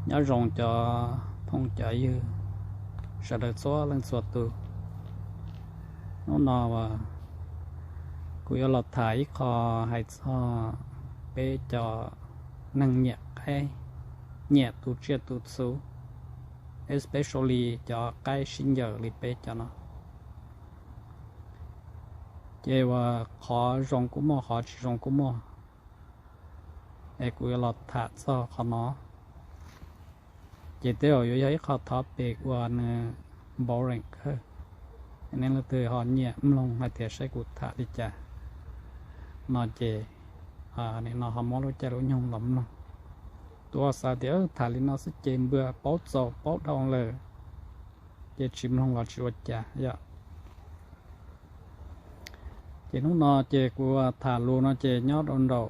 Nyob zoo cov phooj cov ywg sawv daws txhua leej txhua tus. Hnub no kuv yuav los tham ib qho hais txog peb cov neeg nyiam qaib, nyiam tu tsiaj tu txhu, especially cov qaib sib ncaws li peb cov no. Ces uas qhov zoo kuj muaj, qhov tsis zoo kuj muaj, es kuv yuav los tham txog qhov no. Ces tej zaum yuav yog ib qho topic uas nws boring kawg, nej leej twg ho nyiam mloog hais tias saib kuv tham li cas no ces nim no ho muab lub caij lub nyoog los mloog. Tus uas xav tias tham li no xwb ces npawg paub txaus paub dhau lawm, ces tsis mloog los tsis ua cas yom. Ces hnub no ces kuv tham lus no ces nyob rau nraum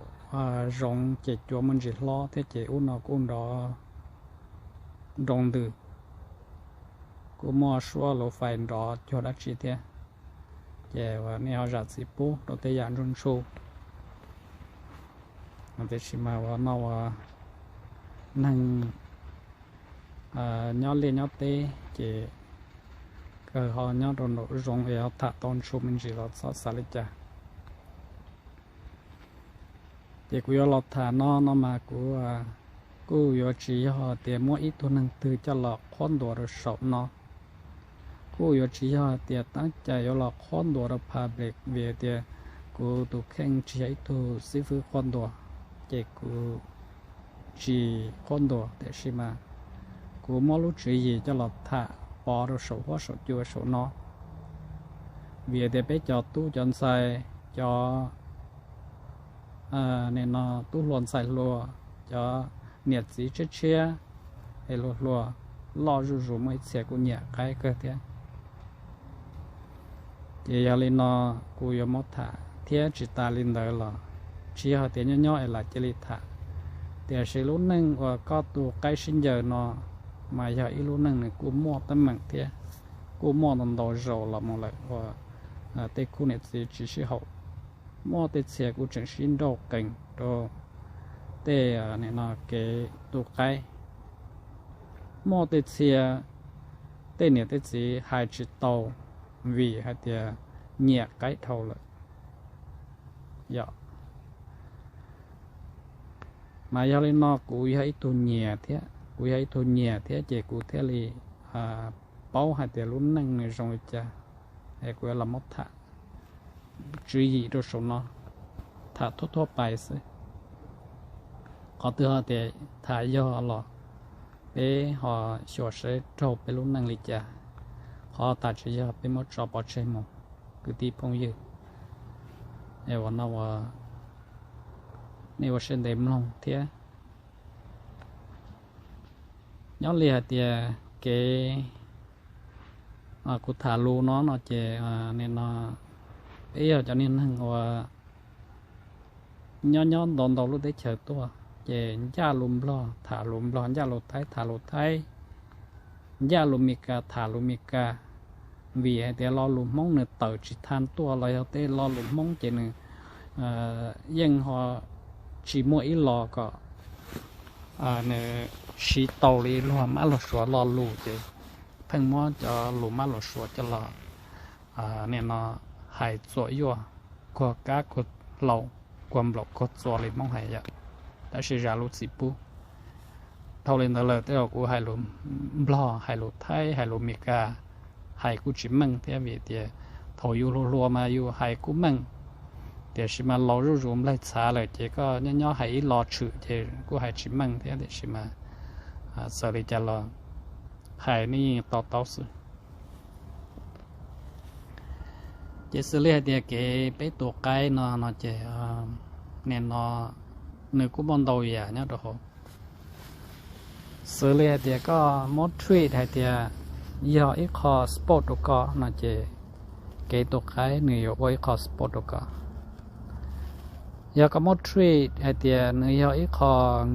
zoov ces cua muaj ntsis hlob thiab ces ub no kuj nrov nroo ntws, kuj muaj suab luv fais nrov cuag dab tsi thiab. Ces uas nej ho zam txim pub rau tej yam ntsuj ntshug. Tiam sis mas uas no uas neeg nyob liaj nyob teb ces kawg ho nyob rau nraum zoov es ho tham tau ntshua me ntsis los txhob xav li cas. Ces kuv yuav los tham no no mas kuv kuj yuav tsis yog tias muab ib tug neeg twg coj los qhuab ntuas rau saum no. Kuj yuav tsis yog hais tias teeb cai yuav los qhuab ntuas rau public vim tias kuv tus kheej tsis yog ib tug xib fwb qhuab ntuas, ces kuv tsis qhuab ntuas. Tiam sis mas kuv muab lub tswv yim coj los tham pov rau saum huab saum cua saum no, vim tias peb cov tub cov ntxhais, cov nim no tub hluas ntxhais hluas, cov niam txiv tshiab tshiab es hluas hluas loj zuj zus muaj ib txhia kuj nyiam qaib kawg thiab. Ces yog li no kuv yuav muab tham thiab tsis tas li ntawd los tsis yog hais tias nyob nyob es lam cia li tham. Tiam sis lub neej uas koj tu qaib sib ncaws no mas yog ib lub neej nws kuj muaj teeb meem thiab kuj muaj ntau ntau zaus los mus lawm uas tej khub niam txiv tsis sib haum. Muaj tej txhia kuj tseem sib nrauj qees rau tej nim no kev tu qaib. Muaj tej txhia tej niam tej txiv hais tsis tau vim hais tias nyiam qaib dhau lawm yom. Mas yog li no kuv yog ib tug nyiam thiab, kuv yog ib tug nyiam thiab ces kuv thiaj li paub hais tias lub neej nws zoo li cas. Es kuv yuav los muab tham tswv yim rau saum no, tham thuab thuab pais xwb. Qhov twg ho tias tham yog los peb ho xyuas saib raug peb lub neej li cas, qhov tas tsis yog peb muab tso pov tseg mus. Kwv tij phooj ywg, es uas no uas nej ua siab ntev mloog thiab. Nyob li hais tias kev kuv tham lus no no ces nim no peb yog cov niag neeg uas nyob nyob ntau ntau lub teb chaws tuaj, ces ncaj lus Nplog tham lus Nplog, ncaj lus Thaib tham lus Thaib, ncaj lus Meskas tham lus Meskas. Vim hais tias lo lus Hmoob nws tawm tsis tha tuaj los yog tej lo lus Hmoob ces nws yeej ho tsis muaj ib lo kom nws siv tau li luag Mab Luag Suav lo lus ces pheej muab cov lus Mab Luag Suav coj los nim no hais txuam yuaj, kuag kab kuag hlau, kuag nplaum kuag txuas li Hmoob hais yom. Tab sis zam lub txim pub. Dhau li ntawd lawm tej zaum kuv hais lus Nplog, hais lus Thaib, hais lus Meskas, hais kuj tsis meej thiab vim tias thaum yus hluas hluas mas yus hais kuj meej, tiam sis mas laus zuj zus nplaig txhav lawm ces koj nyob nyob hais ib lo tshwm ces kuj hais tsis meej thiab. Tiam sis mas txawm li cas los hais nej yeej to taub xwb. Ces xws li hais tias kev peb tua qaib no no ces nim no nws kuj muaj ntau yam nyob rau hauv. Xws li hais tias koj muab treat hais tias yog ib qho sport rau koj no ces kev tua qaib nws yuav ua ib qho sport rau koj. Yog koj muab treat hais tias nws yog ib qho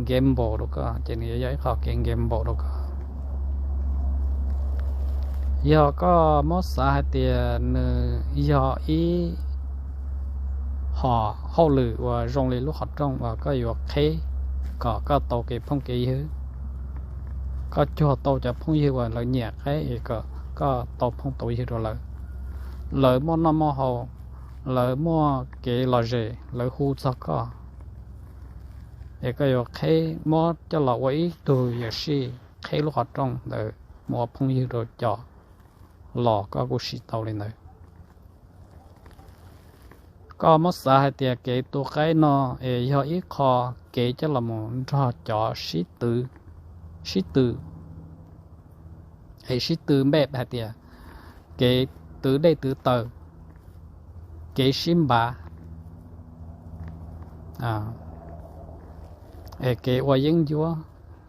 gamble rau koj ces nws yuav yog ib qho kev gamble rau koj. Yog koj muab xav hais tias nws yog ib hom hauj lwm uas zoo li lub qhov rooj uas koj yuav qheb kom koj tau kev phooj kev ywg, koj cuag tau cov phooj ywg uas lawv nyiam qaib es kom koj tau phooj tau ywg rau lawv. Lawv muaj noj muaj haus, lawv muaj kev lom zem, lawv hu txog koj, es koj yuav qheb muab coj los ua ib tug yuam sij, qheb lub qhov rooj ntawd mus ua phooj ywg rau cov los koj kuj siv tau li ntawd. Koj muab xav hais tias kev tu qaib no es yog ib qho kev coj los mus nrog cov sib tw, sib tw, es sib tw npe hais tias kev twv dej twv taws, kev sib npav, es kev ua yeeb ncuab,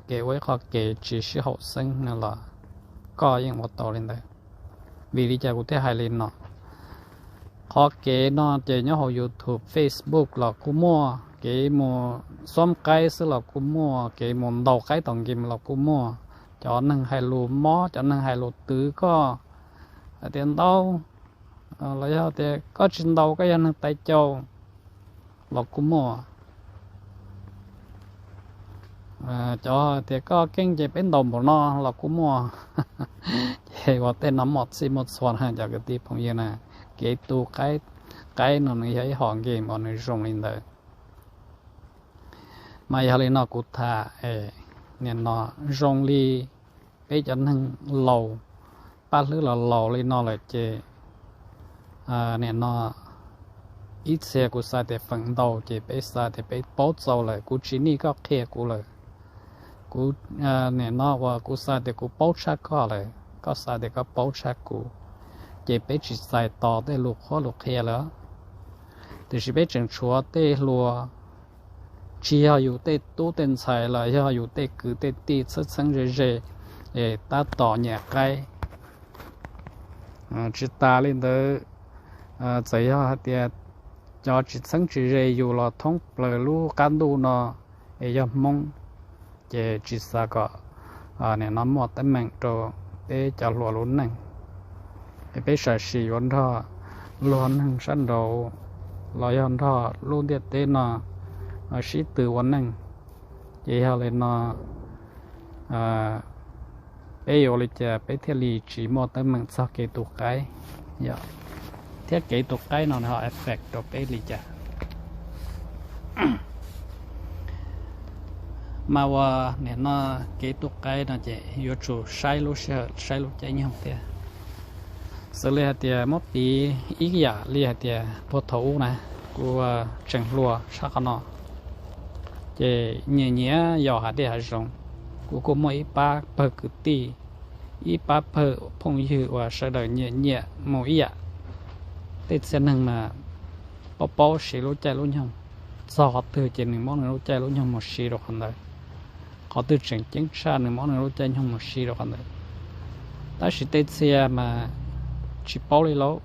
kev ua ib qho kev tsis sib haum xeeb no los koj yeej ua tau li ntawd. Vim li cas kuv thiaj hais li no? Qhov kev no ces nyob hauv YouTube, Facebook los kuj muaj, kev mus xom qaib xwb los kuj muaj, kev mus ntaus qaib tom nkim los kuj muaj. Cov neeg hais lus mob, cov neeg hais lus twv koj hais tias ntaus, los yog tias koj tsis ntaus koj yog neeg tais caus los kuj muaj. Cov tias koj keej ces peb ntaus npaum no los kuj muaj. Ces ua tej no muaj txhij muaj txhua na cov kwv tij phooj ywg na. Kev tu qaib no nws yog ib hom game uas nws zoo li ntawd. Mas yog li no kuv tham, nim no zoo li peb cov neeg laus, paj hlwb los laus li no lawm ces nim no ib txhia kuv xav tias feem ntau ces peb xav tias peb paub txaus lawm, kuv tsis nij koj qhia kuv lawm. Kuv nim no uas kuv xav tias kuv paub tshaj koj lawm, koj xav tias koj paub tshaj kuv, ces peb tsis txais tos tej lus qhuab lus qhia lawm. Tiam sis peb tseem tshuav tej hluas, tsis yog yus tej tub tej ntxhais los yog yus tej kwv tej tij txheeb txheeb ze ze, es tab tom nyiam qaib. Tsis tas li ntawd, txawm yog hais tias cov tsis txheeb tsis ze yus los thoob plaws lub qab ntuj no es yog Hmoob, ces tsis xav kom nim no muaj teeb meem rau peb cov hluas lub neej. Es peb sam sim yuav nrog luag neeg sab nraud los yog nrog lub ntiaj teb no sib tw ua neej. Ces yog li no peb yuav ua li cas peb thiaj li tsis muaj teeb meem txog kev tu qaib, thiab kev tu qaib no nws ho affect rau peb li cas? Mas ua nim no kev tu qaib no ces yuav tsum saib lub sij hawm saib lub caij nyoog thiab. Xws li hais tias muab piv ib yam li hais tias puag thaum ub na, kuv tseem hluas tshaj qhov no, ces nyiam nyiam yos hav dej hav zoov. Kuv kuj muaj ib pab pawg kwv tij, ib pab pawg phooj ywg uas sawv daws nyiam nyiam mus ib yam. Tej txhia neeg mas paub paub siv lub caij lub nyoog, txog qhov twg ces nws muab nws lub caij lub nyoog mus siv rau qhov ntawd. Qhov twg tseem ceeb tshaj nws muab nws lub caij nyoog mus siv rau qhov ntawd. Tab sis tej txhia mas tsis paub li lauj.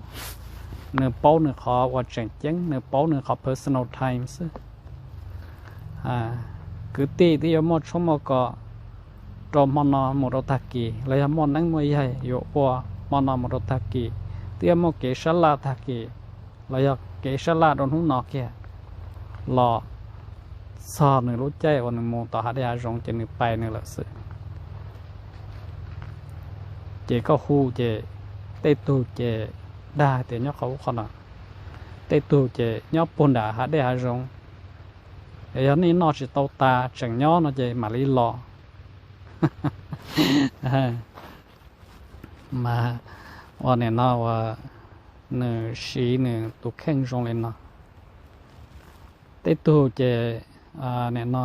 Nws paub nws qhov uas tseem ceeb, nws paub nws qhov personal time xwb. Kwv tij twb yuav muaj tshoob muaj kos rau hmo no mus rau tag kis, los yog muaj neeb muaj yaig yuav ua hmo no mus rau tag kis, twb yuav muaj kev sab laj tag kis, los yog kev sab laj rau hnub no kiag, los txog nws lub caij uas nws mus tom hav dej hav zoov ces nws pais nws lawm xwb. Ces koj hu ces tej tug ces dag tias nyob qhov ub qhov no, tej tug ces nyob puag nram hav dej hav zoov. Yog nej noj tsis tau tas tseem nyob no ces mam li los. Mas ua nim no uas nws siv nws tus kheej zoo li no. Tej tug ces nim no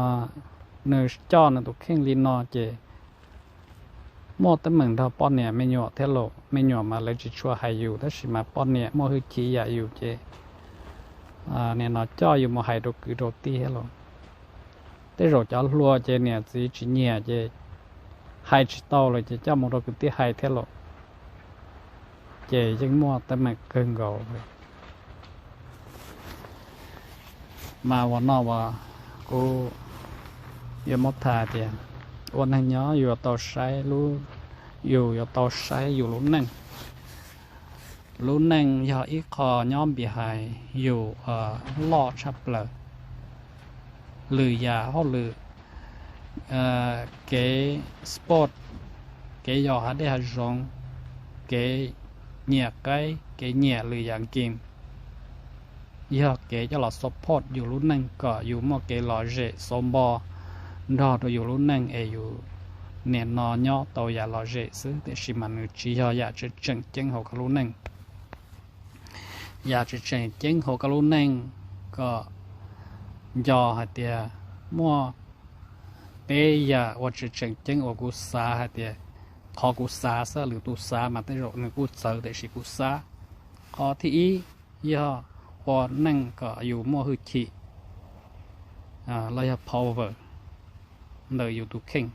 nws coj nws tus kheej li no ces muaj teeb meem nrog poj niam me nyuam thiab lauj. Me nyuam mas lawv tsis tshua hais yus tab sis mas poj niam muaj hwj chim yam yus ces nim no coj yus mus hais rau kwv rau tij thiab lauj. Tej zaum cov hluas ces niam txiv tsis nyiam ces hais tsis tau lawm ces coj mus rau kwv tij hais thiab lauj. Ces yeej muaj teeb meem kawg nkaus. Mas ua no uas kuv yuav muab tham tias ua neeg nyob yus yuav tau saib lub, yus yuav tau saib yus lub neej. Lub neej yog ib qho nyob npi hais yus loj tshaj plaws. Lwm yam hauj lwm, kev sport, kev yos hav dej hav zoov, kev nyiam qaib, kev nyiam lwm yam game, yog kev coj los support yus lub neej kom yus muaj kev lom zem xauv npo nrog rau yus lub neej es yus nim no nyob tau yam lom zem xwb, tiam sis mas nws tsis yog yam tseem tseem ceeb hauv koj lub neej. Yam tseem tseem ceeb hauv koj lub neej, kom nco hais tias muaj peb yam uas tseem tseem ceeb uas kuv xav hais tias, qhov kuv xav xwb, lwm tus xav mas tej zaum nws kuj txawv, tiam sis kuv xav. Qhov thib ib yog ua neej kom yus muaj hwj chim los yog power ntawm yus tus kheej.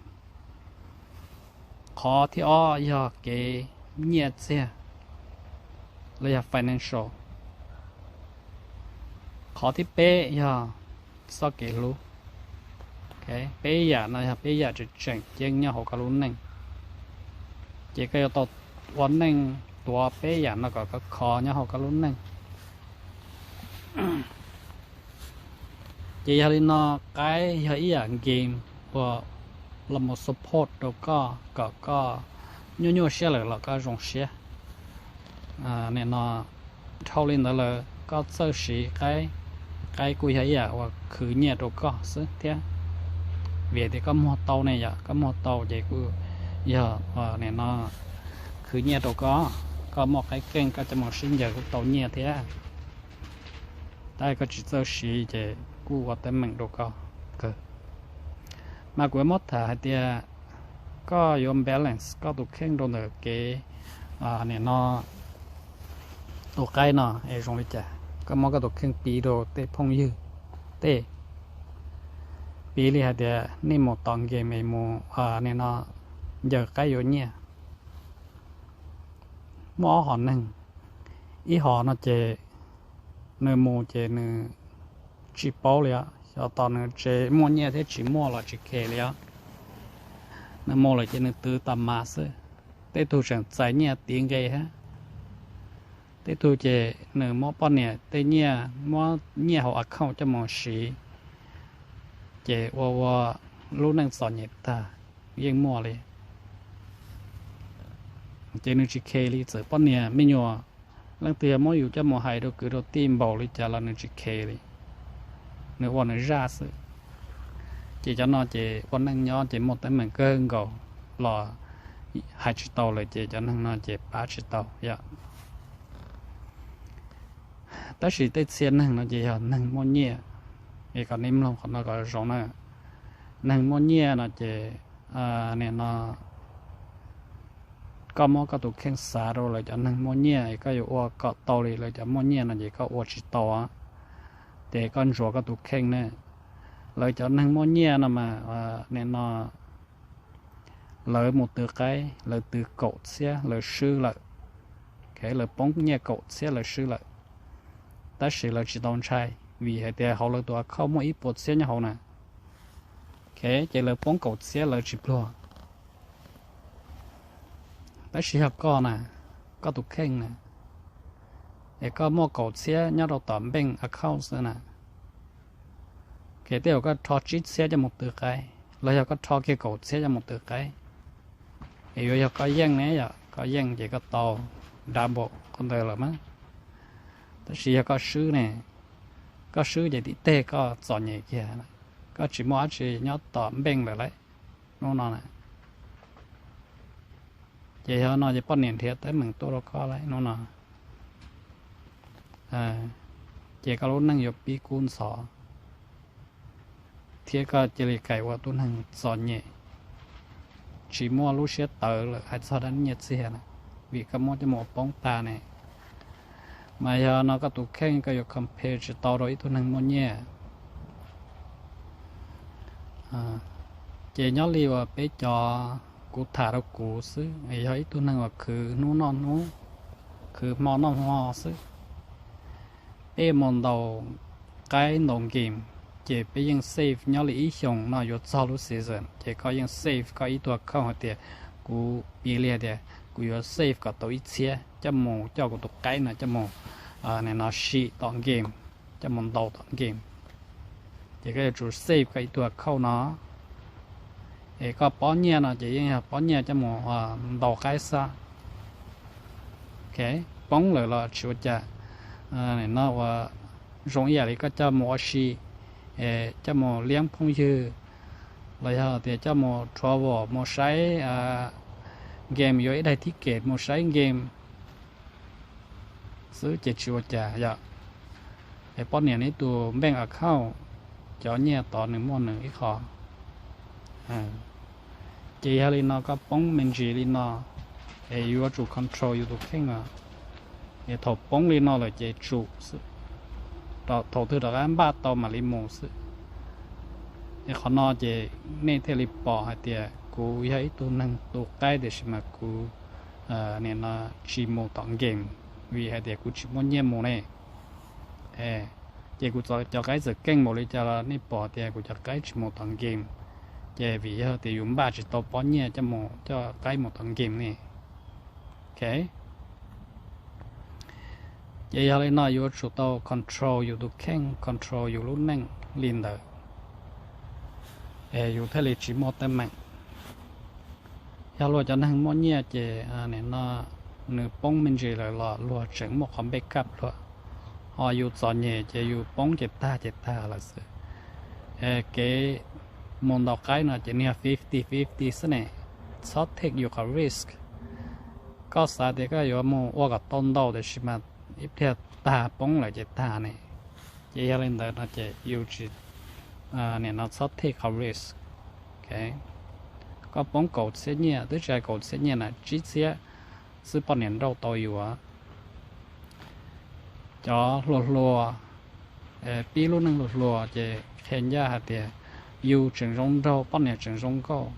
Qhov thib ob yog kev nyiaj txiag los yog financial. Qhov thib peb yog txoj kev hlub. Peb yam no yog peb yam tseem tseem ceeb nyob hauv koj lub neej. Ces koj yuav tau ua neej tuav peb yam no kom koj kho nyob hauv koj lub neej. Ces yog li no, qaib yog ib yam game uas los mus support rau koj kom koj nyuaj nyuaj siab lawm los koj zoo siab. Nim no dhau li ntawd lawm koj txawj siv qaib, qaib kuj yog ib yam uas khwv nyiaj rau koj xwb thiab. Vim tias koj muag tau ne yom, koj muag tau ces kuj yog nim no khwv nyiaj rau koj. Koj muaj qaib keej koj coj mus sib ncaws kuj tau nyiaj thiab. Tab koj tsis txawj siv ces kuj ua teeb meem rau koj kawg. Mas kuv yuav muab tham hais tias koj yuav balance koj tus kheej rau ntawm kev nim no tus qaib no es zoo li cas. Koj muab koj tus kheej piv rau tej phooj ywg tej, piv li hais tias nej mus tom game es mus nim no ncaws qaib yuav nyiaj. Muaj ob hom neeg, ib hom no ces nws mus ces nws tsis paub li os, xyov tos nws tsev muaj nyiaj thiab tsis muaj los tsis khe li os. Nws mus lawm ces nws twv tas mas xwb. Tej tug tseem txais nyiaj tiv nqe thiab. Tej tug ces nws muab poj niam tej nyiaj, muab nyiaj hauv account coj mus siv, ces ua ua lub neej txom nyem tag, yeej muaj li. Ces nws tsis khe li, txawm poj niam me nyuam leej twg yog muab yus coj mus hais rau kwv rau tij npaum li cas los nws tsis khe li, nws ua nws zaj xwb. Ces cov no ces ua neej nyob ces muaj teeb meem kawg nkaus los hais tsis tau lawm ces cov neeg no ces pab tsis tau yom. Tab sis tej txhia neeg no ces yog neeg muaj nyiaj, es kom nej mloog qhov no kom zoo na. Neeg muaj nyiaj no ces nim no koj muab koj tus kheej xav rau lawv cov neeg muaj nyiaj es koj yuav ua kom tau li lawv cov muaj nyiaj no ces koj ua tsis tau. Ces koj ntsuas koj tus kheej ne. Lawv cov neeg muaj nyiaj no mas nim no lawv mus twv qaib, lawv twv kaum txhiab lawv swb lawm. Lawv poob nyiaj kaum txhiab lawv swb lawm, tab sis lawv tsis tau ntshai, vim hais tias hauv lawv tus account muaj ib puas txhiab nyob hauv na. Ces lawv poob kaum txhiab lawv tsis pluag. Tab sis yog koj na, koj tus kheej na, es koj muaj kaum txhiab nyob rau tom bank account xwb na, ces tej zaum koj rho tsib txhiab coj mus twv qaib los yog koj rho kiag kaum txhiab coj mus twv qaib, es yuav yog koj yeej ne, yog koj yeej ces koj tau double qhov ntawd lawm mas. Tab sis yog koj swb ne, koj swb ces tim tej koj txom nyem kiag, koj tsis muaj dab tsi nyob tom bank lawm lauj hnub no na. Ces yog no ces poj niam nrhiav teeb meem tuaj rau koj lauj hnub no, ces koj lub neej yuav pib kub ntxhov, thiab koj cia li kais ua tub neeg txom nyem, tsis muaj lub siab tawv lawm hais txog dab nyiaj txiag na, vim koj muab coj mus poob tag ne. Mas yog no koj tus kheej koj yuav compare tsis tau rau ib tug neeg muaj nyiaj. Ces nyob li uas peb cov, kuv tham rau kuv xwb, yog ib tug neeg uas khwv hnub noj hnub, khwv hmo noj hmo xwb. Peb mus ntaus qaib ntaus game, ces peb yeej save nyob li ib xyoos no yuav txog lub season, ces koj yeej save koj ib tug account hais tias, kuv piv li hais tias kuv yuav save kom tau ib txhiab coj mus coj kuv tus qaib no coj mus, nim no sim tom game, coj mus ntaus tom game. Ces koj yuav tsum save koj ib tug account no, Es koj pob nyiaj no ces yeej yog pob nyiaj coj mus ntaus qaib xwb. Poob lawm los tsis ua cas, no ua zoo ib yam li koj coj mus ua si, coj mus liab phooj ywg, los yog tias coj mus travel mus saib game, yuav ib daim ticket mus saib game xwb ces tsis ua cas yom. Es poj niam neb tus bank account, cov nyiaj tod nws muaj nws ib qho. Ces yog li no koj poob me ntsis li no, es yuav tsum control yus tus kheej os. Es thaum poob li no lawm ces tsum xwb, thaum twg rov qab npaj tau mam li mus xwb. Es qhov no ces nej thiaj li pom hais tias kuv yog ib tug neeg tu qaib tiam sis mas kuv nim no tsis mus tom game, vim hais tias kuv tsis muaj nyiaj mus ne. Ces kuv cov qaib txawm keej npaum li cas los nej pom tias kuv cov qaib tsis mus tom game. Ces vim yog tias yus npaj tsis tau pob nyiaj coj mus coj qaib mus tom game ne. Ces yog li no yuav tsum tau control yus tus kheej, control yus lub neej li ntawd, es yus thiaj li tsis muaj teeb meem. Yog luag cov neeg muaj nyiaj ces nim no nws poob me ntsis lawm los luag tseem muaj qhov npe kab luag, ho yus txom nyem ces yus poob ces tag ces tag lawm xwb. Kev mus ntaus qaib no ces nws yog fifty fifty xwb ne, txhob take yus qhov risk. Koj xav tias koj yuav mus ua kom tau ntau tiam sis mas ib pliag tag poob lawm ces tag ne. Ces yog li ntawd no ces yus tsis, nim no txhob take qhov risk. Koj poob kaum txhiab nyiaj, twb tsis hais kaum txhiab nyiaj na, tsib txhiab xwb poj niam nrauj tau yus. Cov hluas hluas pib lub neej hluas hluas ces qhia ncaj hais tias yus tseem zoo nraug poj niam tseem zoo nkauj.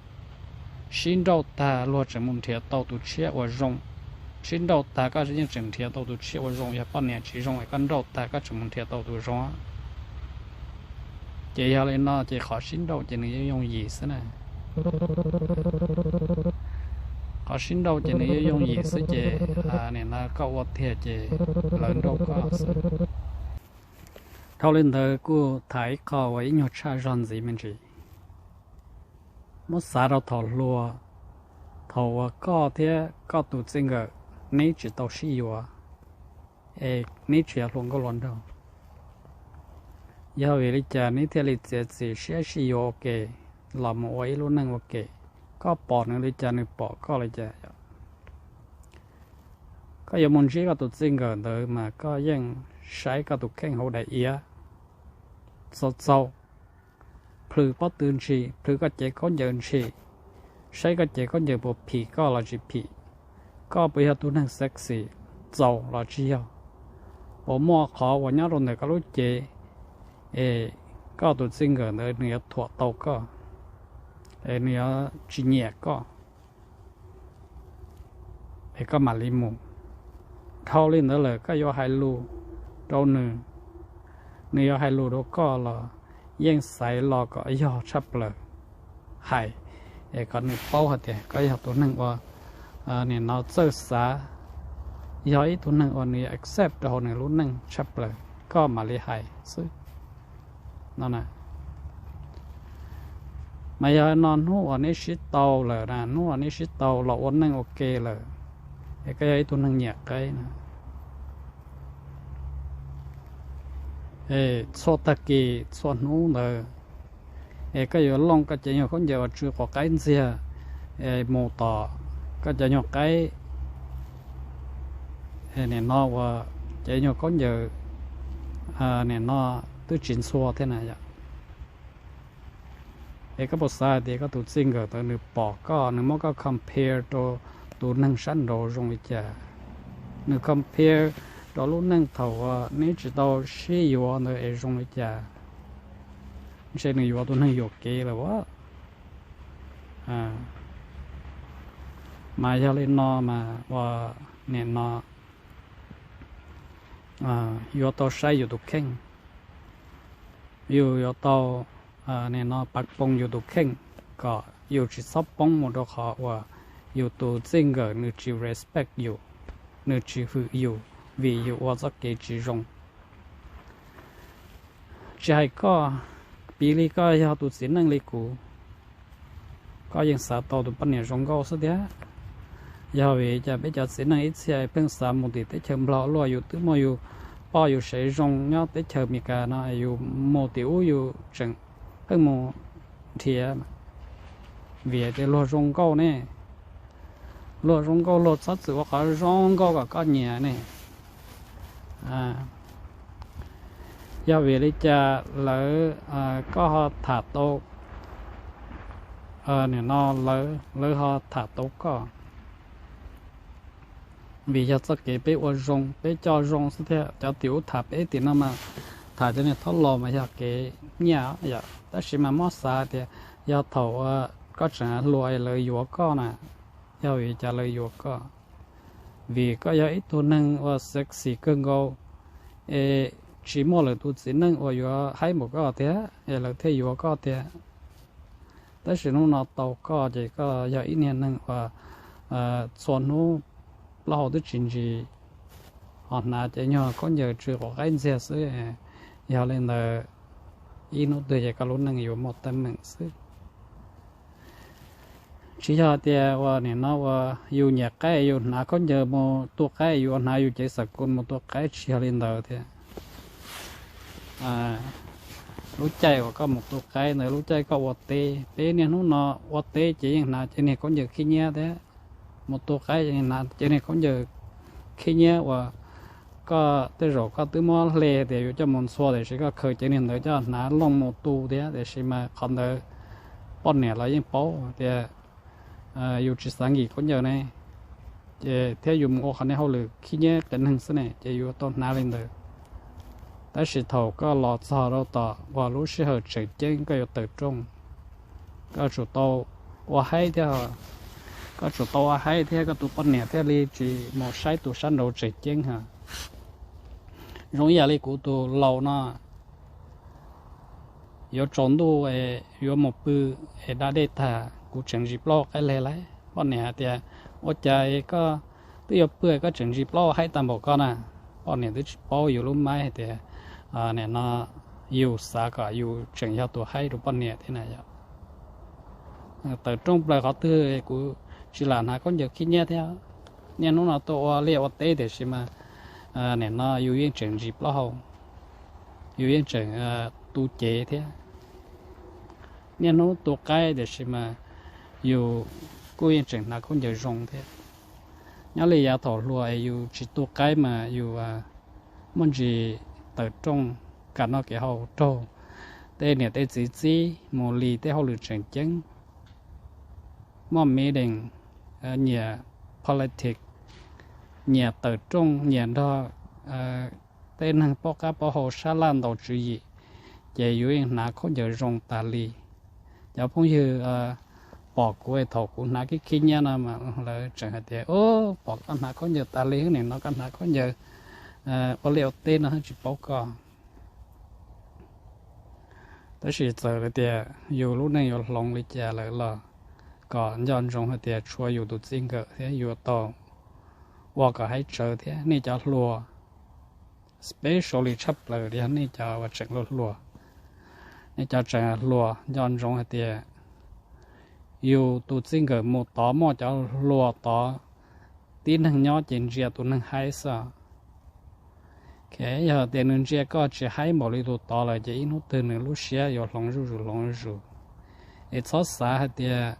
Sib nrauj tag luag tseem mus nrhiav tau tus tshiab ua zoo. Sib nrauj tag koj yeej tseem nrhiav tau tus tshiab ua zoo, yog poj niam tsis zoo es koj nrauj tag koj tseem mus nrhiav tau tus zoo. Ces yog li no ces qhov sib nrauj ces nws yuav yooj yim xwb na. Qhov sib nrauj ces nws yuav yooj yim xwb ces nim no koj ua tiag ces lawv nrauj koj xwb. Dhau li ntawd kuj tham ib qho uas ib nyuag tshaj zog ntxiv me ntsis. Muab xav rau thaum hluas, thaum uas koj thiab koj tus txij nkawm neb tsis tau sib yuav, es neb tsis yog hluas nkauj hluas nraug, yog vim li cas neb thiaj li txiav txim siab sib yuav ua ke los mus ua ib lub neej ua ke? Koj pom nws li cas nws pom koj li cas? Koj yuav mus ntsib koj tus txij nkawm ntawd mas koj yeej saib koj tus kheej hauv daim iav txaus txaus, plhws pob tw ntshis, plhws koj cev khaub ncaws ntshis, saib koj cev khaub ncaws puas phim koj los tsis phim, koj puas yog tus neeg sexy txaus los tsis yog, puas muaj qhov uas nyob rau ntawm koj lub cev es koj tus txij nkawm ntawd nws yuav thuam tau koj, es nws yuav tsis nyiam koj, es koj mam li mus. Dhau li ntawd lawm koj yuav hais lus rau nws, nws yuav hais lus rau koj los yeej xaiv lo kom yog tshaj plaws hais, es kom nws paub hais tias koj yog tus neeg uas nim no txawj xav, yog ib tug neeg uas nws yuav accept rau hauv nws lub neej tshaj plaws, koj mam li hais xwb no. Mas yog no hnub uas neb sib tau lawm na, hnub uas neb sib tau los ua neej ua ke lawm, es koj yog ib tug neeg nyiam qaib na, txhua tag kis txhua hnub ntawd, es koj yuav looj koj cov nyuag khaub ncaws uas tsw quav qaib ntxiag, es mus tom koj cov nyuag qaib, nim no uas cov nyuag khaub ncaws nim no twb tsis ntxhua thiab na yom. Es koj puas xav hais tias koj tus txij nkawm ntawd nws pom koj, nws muab koj compare rau tus neeg sab nraud zoo li cas? Nws compare rau lub neej thaum uas neb tsis tau sib yuav ntawd es zoo li cas? Ntshe nws yuav tus neeg yuam kev lawm as. Mas yog li no mas ua, nim no yuav tau saib yus tus kheej, yus yuav tau nim no pav pooj yus tus kheej kom yus tsis txhob poob mus rau qhov uas yus tus txij nkawm nws tsis respect yus, nws tsis hwm yus vim yus ua txoj kev tsis zoo. Tsis hais koj, piv li koj yog tus txiv neej li kuv, koj yeej xav tau tus poj niam zoo nkauj xwb thiab. Yog vim cas peb cov txiv neej ib txhia pheej xav mus tim teb chaws Nplog luaj, yus twb muaj yus poj yus sev zoo nyob teb chaws Amelikas no, yus mus tim ub yus tseem pheej mus nrhiav, vim tias luag zoo nkauj ne. Luag zoo nkauj luag txhob txwm ua qhov zoo nkauj kom koj nyiam ne. Yog vim li cas lawv, koj ho tham tau, nim no lawv ho tham tau koj? Vim yog txoj kev peb ua zoo peb coj zoo xwb thiab. Cov tim ub tham peb tim no mas tham cov niag thaub laus mas yog kev nyiaj yom, tab sis mas muab xav tias yog thaum uas koj tseem hluas lawv yuav koj na, yog vim cas lawv yuav koj? Vim koj yog ib tug neeg uas sexy kawg nkaus, es tsis muaj lawv tus txiv neej uas yuav haib npaum koj thiab es lawv thiaj yuav koj tiag. Tab sis hnub no tau koj ces koj yog ib niag neeg uas txhua hnub plaub hau twb tsis ntsis, ho hnav ces nyuag khaub ncaws tsw quav qaib ntxiag xwb. Yog li ntawd, ib hnub twg ces koj lub neej yuav muaj teeb meem xwb. Tsis yog tias uas nim no uas yus nyiam qaib yus hnav khaub ncaws mus tu qaib, yus ua hnav yus cev xam kus mus tu qaib, tsis yog li ntawd thiab. Lub caij uas koj mus tu qaib ntawd lub caij koj ua teb. Peb niaj hnub no ua teb ces yeej hnav cov niag khaub ncaws khib nyiab thiab, mus tu qaib ces hnav cov niag khaub ncaws khib nyiab uas koj tej zaum koj twb muab hle tias yuav coj mus ntxhua, tiam sis koj khaws cov niag ntawd coj hnav looj mus tu thiab. Tiam sis mas qhov ntawd poj niam los yeej paub tias yus tsis xav nkim khaub ncaws ne, ces thiab yus mus ua qhov niag hauj lwm khib nyiab qias neeg xwb ne, ces yus tau hnav li ntawd. Tab sis thaum koj los txog rau tom uas lub sij hawm tseem ceeb koj yuav tawm rooj, koj tsum tau ua haib thiab, koj tsum tau ua haib thiab koj tus poj niam thiaj li tsis mus saib tus sab nraud tseem ceeb ha. Zoo ib yam li kuv tus laus no, yuav tsaus ntuj es yuav mus pw es da dej tag kuv tseem ntsis plaub qaib leg lauj. Poj niam hais tias, ua cas koj twb yuav pw koj tseem ntsis plaub haib tag npaum koj na? Poj niam twb tsis paub yus lub maib hais tias nim no yus xav kom yus tseem yog tus haib rau poj niam thiab na yom. Tawm rooj plaws qhov twg kuv tsis lam hnav khaub ncaws khib nyiab thiab. Niaj hnub no tuaj ua liaj ua teb tiam sis mas nim no yus yeej tseem ntsis plaub hau, yus yeej tseem tu cev thiab. Niaj hnub tu qaib tiam sis mas yus kuj yeej tseem hnav khaub ncaws zoo thiab. Nyob li yav thaum hluas es yus tsis tu qaib mas yus muaj ntsis tawm rooj, kev noj kev haus, raug tej niam tej txiv txib mus li tej hauj lwm tseem ceeb, muaj meeting, nyiam politics, nyiam tawm rooj, nyiam nrog tej neeg paub qab paub hau sab laj ntaus tswv yim, ces yus yeej hnav khaub ncaws zoo tas li. Cov phooj ywg pom kuv thaum kuv hnav khib khib nyiab no mas lawv tseem hais tias, pom koj hnav khaub ncaws tas li, nim no koj hnav khaub ncaws ua liaj ua teb no tsis paub koj. Tab sis txawm tias yus lub neej yuav hloov li cas lawm los kom nco ntsoov hais tias tshuav yus tus txij nkawm thiab yuav tau ua kom haib tsawv thiab. Nej cov hluas, specially tshaj plaws yog nej cov uas tseem hluas hluas, nej cov tseem hluas nco ntsoov hais tias yus tus txij nkawm mus tod muaj cov hluas tod, tib neeg nyob ces ntsia tus neeg haib xwb. Yog tias nws ntsia koj tsis haib npaum li tus tod lawm ces ib hnub twg nws lub siab yuav hloov zuj zus hloov zuj zus. Es txhob xav hais tias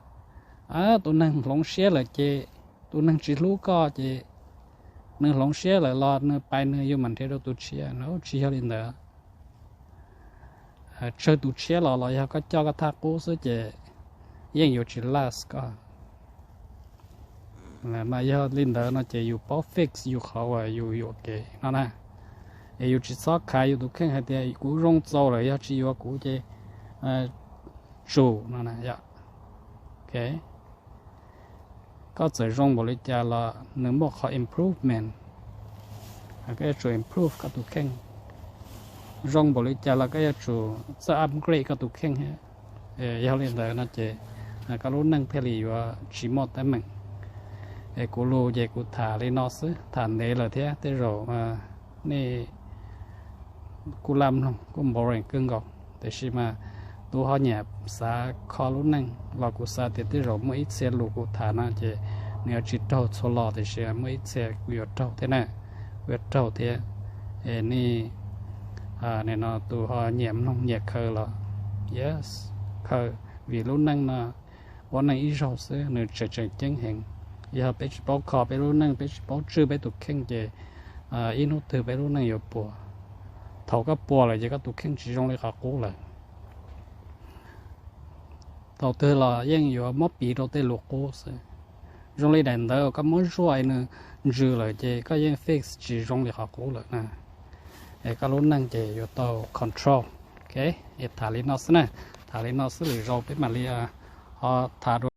tus neeg hloov siab lawm ces tus neeg tsis hlub koj ces nws hloov siab lawm los nws pais nws yus mam nrhiav rau tus tshiab no, tsis yog li ntawd. Tsawg tus tshiab los los yog koj coj koj thaj qub xwb ces yeej yuav tsis last koj. Mas yog li ntawd no ces yus paub fix yus qhov uas yus yuam kev no na. Es yus tsis txhob khav yus tus kheej hais tias kuv zoo txaus lawm yog tsis yuav kuv ces tsum no na yom. Koj txawm zoo npaum li cas los nws muaj qhov improvement, koj yuav tsum improve koj tus kheej. Zoo npaum li cas los koj yuav tsum txawj upgrade koj tus kheej thiab. Yog li ntawd no ces koj lub neej thiaj li yuav tsis muaj teeb meem. Es kuv lus ces kuv tham li no xwb, tham ntev lawm thiab tej zaum nej kuj laj mloog kuj boring kawg nkaus, tiam sis mas tus ho nyiam xav kho lub neej los kuv xav tias tej zaum muaj ib txhia lus kuv tham no ces nws yuav tsis raug txhua lo, tiam sis muaj ib txhia kuv yuav raug thiab na, kuv yuav raug thiab. Es nej, nim no tus ho nyiam mloog nyiam khaws los, yes, khaws, vim lub neej no ua neej ib zaug xwb, nws tseem tseem ceeb heev. Yog peb tsis paub kho peb lub neej, peb tsis paub tswj peb tus kheej ces ib hnub twg peb lub neej yuav puas. Thaum koj puas lawm ces koj tus kheej tsis zoo li qhov qub lawm. Thaum twg los yeej yuav muab piv rau tej lus qub xwb. Zoo li daim ntawv koj muab zuaj nws ntsws lawm ces koj yeej fix tsis zoo li qhov qub lawm na. Es koj lub neej ces yuav tau control. Ok, es tham li no xwb na, tham li no xwb, lwm zaus peb mam li ho tham